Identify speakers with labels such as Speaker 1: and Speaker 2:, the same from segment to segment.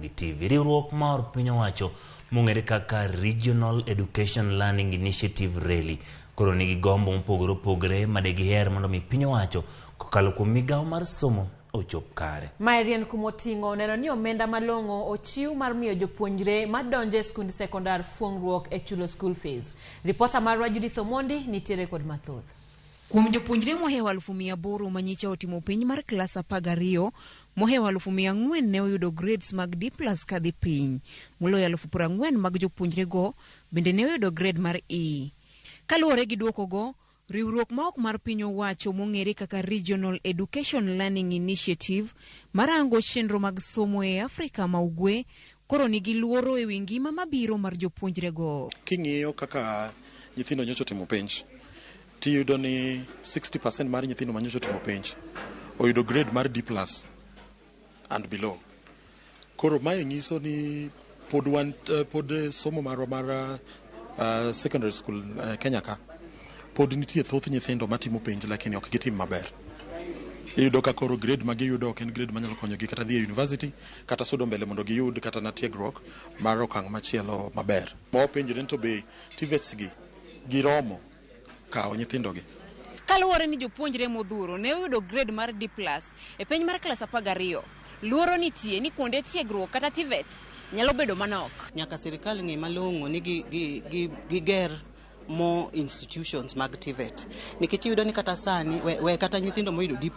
Speaker 1: Ramogi TV. Riwruok mar piny owacho mong'ere kaka Regional Education Learning Initiative RELI koro nigi gombo mopogore opogore ma degiher mondo mi piny owacho kokalo kuom migawo mar somo ochop kare.
Speaker 2: Maeri en kumoting'o neno ni omenda malong'o ochiw mar miyo jopuonjre madonjo e skund sekondar fuong'ruok e chulo school fees. Ripota marwa Judith Omondi nitiere kod mathoth.
Speaker 3: Kuom jopuonjre mohewo 800,000 manyicha otimo penj mar klas 12, mohewo 400,000 ne oyudo grades mag D+ kadhi piny. Moloyo 40,000 mag jopuonjrego bende ne oyudo grade mar E. Kaluwore gi duokogo, riwruok ma ok mar piny owacho mong'ere kaka Regional Education Learning Initiative marango chenro mag somo e Afrika ma Ugwe koro nigi luoro e wi ngima mabiro mar jopuonjrego.
Speaker 4: King'iyo kaka nyithindo nyocha otimo penj, tiyudo ni 60% mar nyithindo manyocha otimo penj oyudo grade mar D+ and below. Koro mae nyiso ni pod wan pod somo marwa mar secondary school Kenya ka pod nitie thoth nyithindo matimo penj lakini ok gitim maber. Iyudo ka koro grade ma giyudo ok en grade manyalo konyogi kata dhi e university kata sudo mbele mondo giyud kata na tiegruok mar okang' machielo maber. Ma wapenjore ni to be TVETs gi giromo kawo nyithindogi.
Speaker 3: Kaluwore ni jopuonjre modhuro ne oyudo grade mar D+ e penj mar klas 12, luoro nitie ni kuonde tiegruok kata TVETs nyalo bedo manok.
Speaker 5: Nyaka sirikal ng'i malong'o ni giger more institutions mag TVET. Nikech iyudo ni kata sani we kata nyithindo moyudo D+,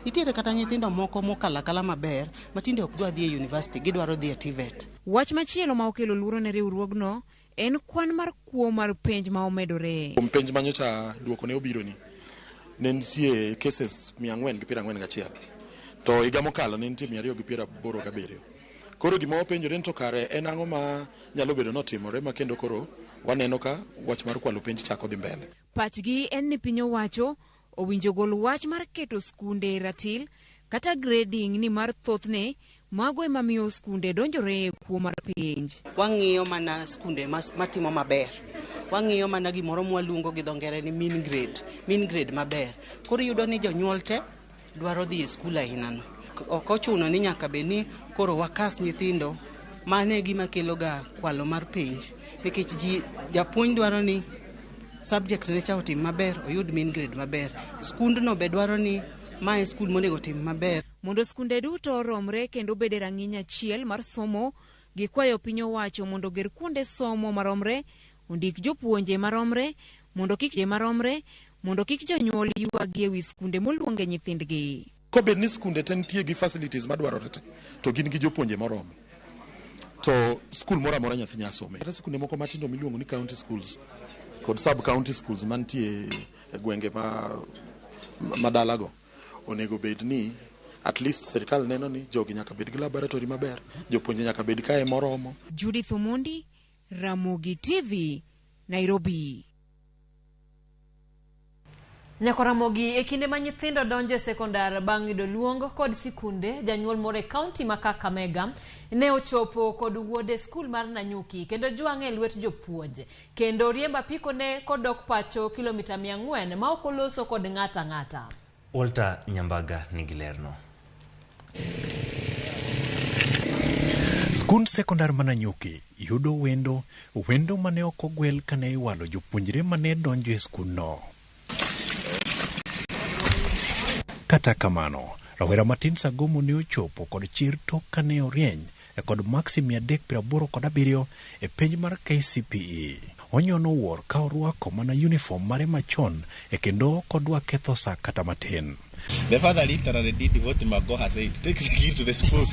Speaker 5: nitiere kata nyithindo moko mokalo akala maber ma tinde ok dwa dhi e university, gidwaro dhi e TVET.
Speaker 3: Wach machielo ma okelo luoro ne riwruogno en kwan mar kuo mar penj ma omedore.
Speaker 4: Kuom penj manyocha duoko ne obiro ni, ne nitie cases 441, to higa mokalo ne nitie 287. Koro gima wapenjore ni to kare en ang'o ma nyalo bedo notimore ma kendo koro waneno ka wach mar kwalo penj chako dhi mbele.
Speaker 3: Pachgi en ni piny owacho owinjo gol wach mar keto skunde e ratil kata grading ni mar thothne mago ema miyo skunde donjore e kuo mar penj.
Speaker 5: Wang'iyo mana skunde matimo maber. Wang'iyo mana gimoro mwaluongo gi dho ngere ni mean grade, mean grade maber. Koro iyudo ni jonyuol te dwaro dhi e skul aina no. Ok ochuno ni nyaka bed ni koro wakas nyithindo. Mano e gima kelo ga kwalo mar penj. Nikech japuonj dwaro ni subject ne cha otim maber, oyud mean grade maber. Skundno be dwaro ni mae skul monego otim maber.
Speaker 3: Mondo skunde duto oromre kendo obed e rang'iny achiel mar somo, gikwayo piny owacho mondo oger kuonde somo maromre, ondik jopuonje maromre, mondo kik jonyuol ywagi ewi skunde moluonge nyithindgi.
Speaker 4: Kobed ni skunde te nitie gi facilities madwarore te, to gin gi jopuonje moromo, to skul moro amora nyathi nyalo some. Kata skunde moko matindo miluongo ni county schools kod sub county schools mantie e gwenge ma dalago, onego bed ni at least sirikal neno ni jogi nyaka bed gi laboratory maber, jopuonje nyaka bed kae moromo.
Speaker 3: Judith Omondi, Ramogi TV, Nairobi.
Speaker 2: Nyako Ramogi, e kinde ma nyithindo donjo e sekondar bang' yudo luong kod sikunde, janyuol moro e kaunti ma Kakamega ne ochopo kod wuode e skul mar Nanyuki kendo jwang'e e lwet jopuonj kendo riembo apiko ne kodok pacho kilomita 400 ma ok oloso kod ng'ato ang'ata.
Speaker 1: Walter Nyambaga nigi lerno.
Speaker 6: Skund sekondar ma Nanyuki yudo wendo mane ok ogwel kane iwalo jopuonjre mane donjo e skundno. Kata kamano, rawera matin Sagomo ne ochopo kod chir tok kane orieny e kod maksi 387 e penj mar KCPE. Onyono wuor ka orwako mana uniform mare machon e kendo ok odwa ketho sa kata matin.
Speaker 7: The father literally did what Magoha said, take the kid to the school.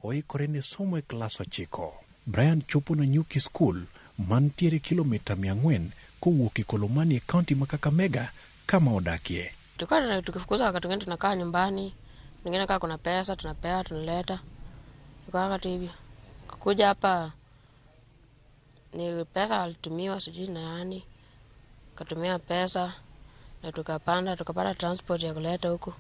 Speaker 6: Oikore ne somo e klas 9. Brian chopo Nanyuki School mantiere kilomita 400 kowuok e Kolomani e kaunti ma Kakamega kama odakie.
Speaker 8: Tulikuwa tukifukuzwa wakati mwingine tunakaa nyumbani, mwingine kama kuna pesa tunapewa tunaleta. Kwa wakati hivyo. Kuja hapa ni pesa walitumiwa sijui na nani. Katumia pesa na tukapanda tukapata transport ya kuleta huku.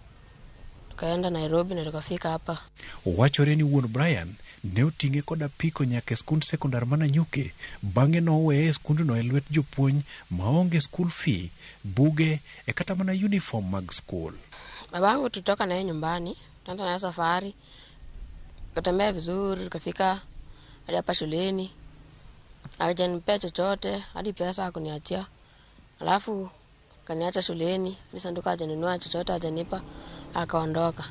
Speaker 8: Tukaenda Nairobi na tukafika hapa.
Speaker 6: Wachore ni wuon Brian ne oting'e kod apiko nyaka e skund sekondar ma Nanyuki, bang'e noweye e skundno e lwet jopuonj maonge school fee, buge e kata mana uniform mag skul.
Speaker 8: Babangu tutoka naye nyumbani, tuanza naye safari. Tukatembea vizuri, tukafika hadi hapa shuleni. Hajanipea chochote, hadi pesa hakuniachia. Alafu kaniacha shuleni, hadi sanduku hajanunua chochote, hajanipa, akaondoka.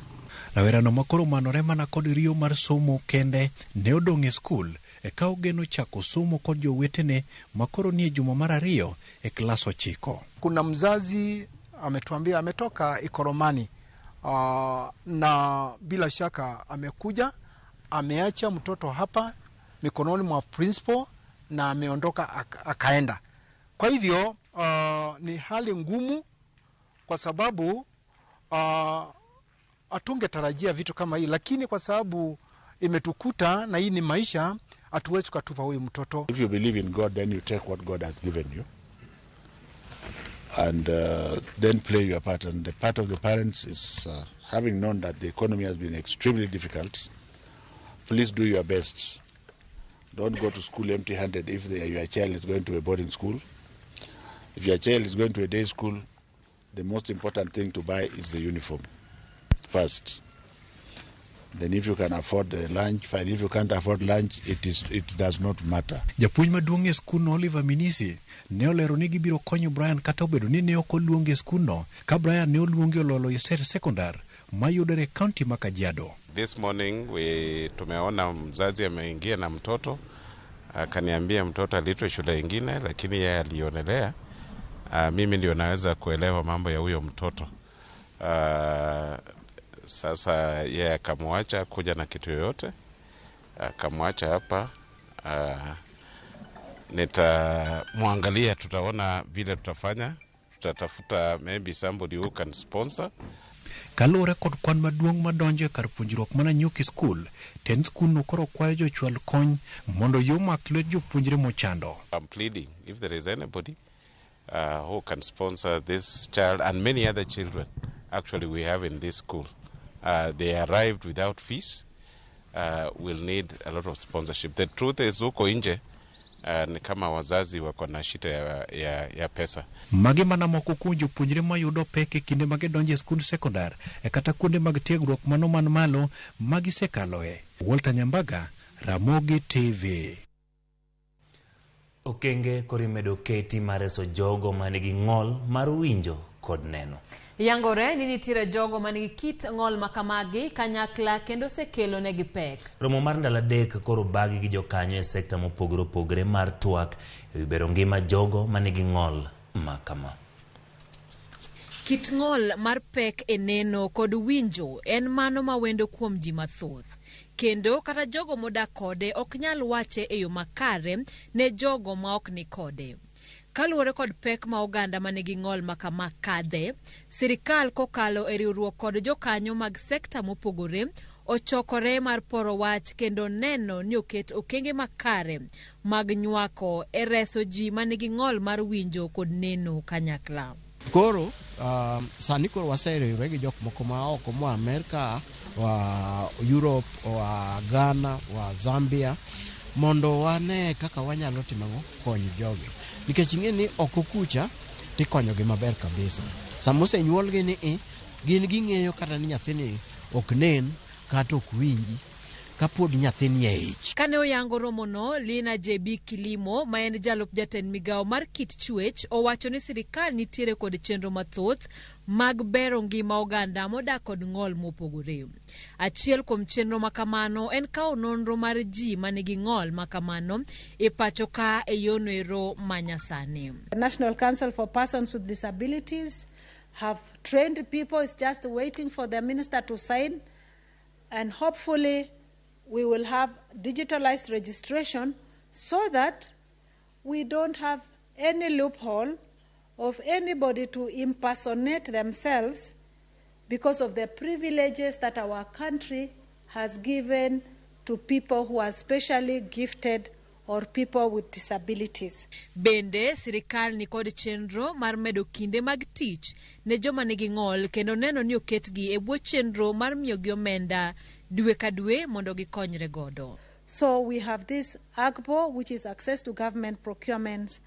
Speaker 6: Rawerano makoro manore mana kod riyo mar somo kende ne odong' e skul ka ogeno chako somo kod jowetene makoro nie juma mar 2 e klas 9.
Speaker 9: Kuna mzazi ametuambia ametoka Ikoromani, na bila shaka amekuja, ameacha mtoto hapa mikononi mwa principal na ameondoka akaenda. Kwa hivyo ni hali ngumu kwa sababu hatungetarajia vitu kama hii, lakini kwa sababu imetukuta na hii ni maisha, hatuwezi kutupa huyu mtoto.
Speaker 10: If you believe in God, then you take what God has given you and then play your part. And the part of the parents is, having known that the economy has been extremely difficult, please do your best. Don't go to school empty-handed if your child is going to a boarding school. If your child is going to a day school, the most important thing to buy is the uniform first. Then if you can afford the lunch, fine. If you can't afford lunch, it does not matter.
Speaker 6: Japuonj maduong' e skundno Oliver Minisi ne olero ni gibiro konyo Brian kata obedo ni ne ok oluonge e skundno ka Brian ne oluongi Ololo Estate Secondary mayudore e kaunti ma Kajiado.
Speaker 11: This morning tumeona mzazi ameingia na mtoto, akaniambia mtoto aliitwa shule ingine, lakini yeye alionelea mimi ndio naweza kuelewa mambo ya huyo mtoto. Sasa yeye akamwacha kuja na kitu yoyote, akamwacha hapa. Nitamwangalia, tutaona vile tutafanya, tutatafuta maybe somebody who can sponsor.
Speaker 6: Kaluwore kod kwan maduong' madonjo e kar puonjruok ma Nanyuki School, tend skundno koro kwayo jochwal kony mondo yo mak lwet jopuonjre mochando.
Speaker 11: I'm pleading if there is anybody who can sponsor this child and many other children actually we have in this school. They arrived without fees. Will need a lot of sponsorship. The truth is huko nje ni kama wazazi wako na shida ya pesa.
Speaker 6: Magi mana moko kuom jopuonjre mayudo pek e kinde ma gidonjo e skund sekondar e kata kuonde mag tiegruok mano man malo magisekaloe. Walter Nyambaga, Ramogi TV.
Speaker 1: Okenge koro imedo keti mar reso jogo manigi ng'ol mar winjo kod neno.
Speaker 2: Yangore ni nitiere jogo manigi kit ng'ol makamagi kanyakla kendo osekelo negi pek.
Speaker 1: Romo mar ndalo 3 koro bagi gi jokanyo e sekta mopogore opogore mar twak ewi bero ngima jogo manigi ng'ol makama.
Speaker 2: Kit ng'ol mar pek e neno kod winjo en mano mawendo kuom ji mathoth. Kendo kata jogo modak kode ok nyal wache e yo makare ne jogo ma ok ni kode. Kaluwore kod pek ma oganda manigi ng'ol makama kadhe, sirikal kokalo e riwruok kod jokanyo mag sekta mopogore ochokore mar poro wach kendo neno ni oket okenge makare mag nywako e reso ji manigi ng'ol mar winjo kod neno kanyakla.
Speaker 12: Koro sani koro waseriwre gi jok moko ma oko moa Amerka, wa Europe, wa Ghana, wa Zambia, mondo wane kaka wanyalo timo konyo jogi. Nikech ing'e ni oko kucha tikonyogi maber kabisa. Sama osenyuolgi ni gin ging'eyo kata ni nyathini ok nen kata ok winji kapod nyathini e ich.
Speaker 2: Kane oyango romono, Lina JB Kilimo ma en jalup jatend migawo mar kit chwech owacho ni sirikal nitiere kod chenro mathoth mag bero ngima oganda modak kod ng'ol mopogore. Achiel kuom chenro makamano en kawo nonro mar ji manigi ng'ol makamano e pacho ka e yono ero manyasani.
Speaker 13: The National Council for Persons with Disabilities have trained people. It's just waiting for the minister to sign, and hopefully we will have digitalized registration so that we don't have any loophole of anybody to impersonate themselves because of the privileges that our country has given to people who are specially gifted or people with disabilities.
Speaker 2: Bende, sirikal ni kod chenro mar medo kinde mag tich ne joma nigi ng'ol kendo neno ni oketgi e bwo chenro mar miyogi omenda dwe ka dwe mondo gikonyre godo.
Speaker 13: So we have this AGPO, which is access to government procurement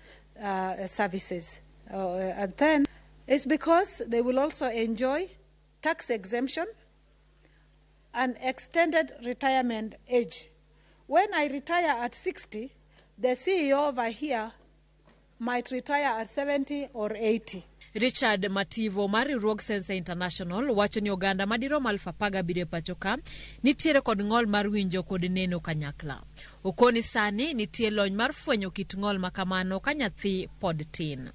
Speaker 13: services. And then it's because they will also enjoy tax exemption an extended retirement age. When I retire at 60, the CEO over here might retire at 70 or 80.
Speaker 2: Richard Mativo mar riwruog Sense International wacho ni oganda madirom 17,000 e pacho ka nitiere kod ng'ol mar winjo kod neno kanyakla. Okoni sani nitie lony mar fwenyo kit ng'ol ma kamano ka nyathi pod tin.